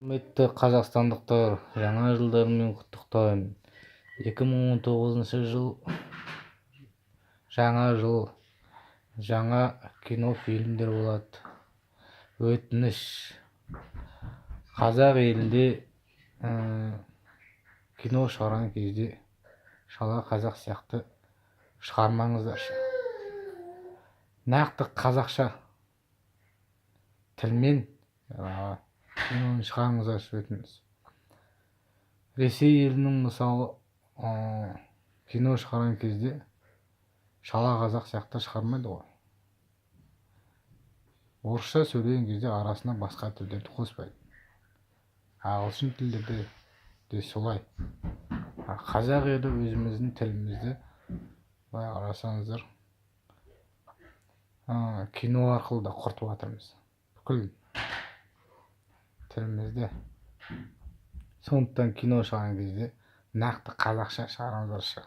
Құрметті қазақстандықтар, жаңа жылдарымен құттықтаймын! 2019 жыл, жаңа жыл, жаңа кинофильмдер болады. Өтініш, қазақ елінде кино шығарған кезде шала қазақ сияқты шығармаңыздаршы. Нақты қазақша тілмен киноны шығарыңыздаршы, өтініш. Ресей елінің, мысалы, кино шығарған кезде шала қазақ сияқты шығармайды ғой. Орысша сөйлеген кезде арасына басқа тілдерді қоспайды. Ағылшын тілдерде де солай. Қазақ елі өзіміздің тілімізді, былай қарасаңыздар, кино арқылы да құртып жатырмыз бүкіл тілімізді. Сондықтан кино шығарған кезде нақты қазақша шығарыңыздаршы.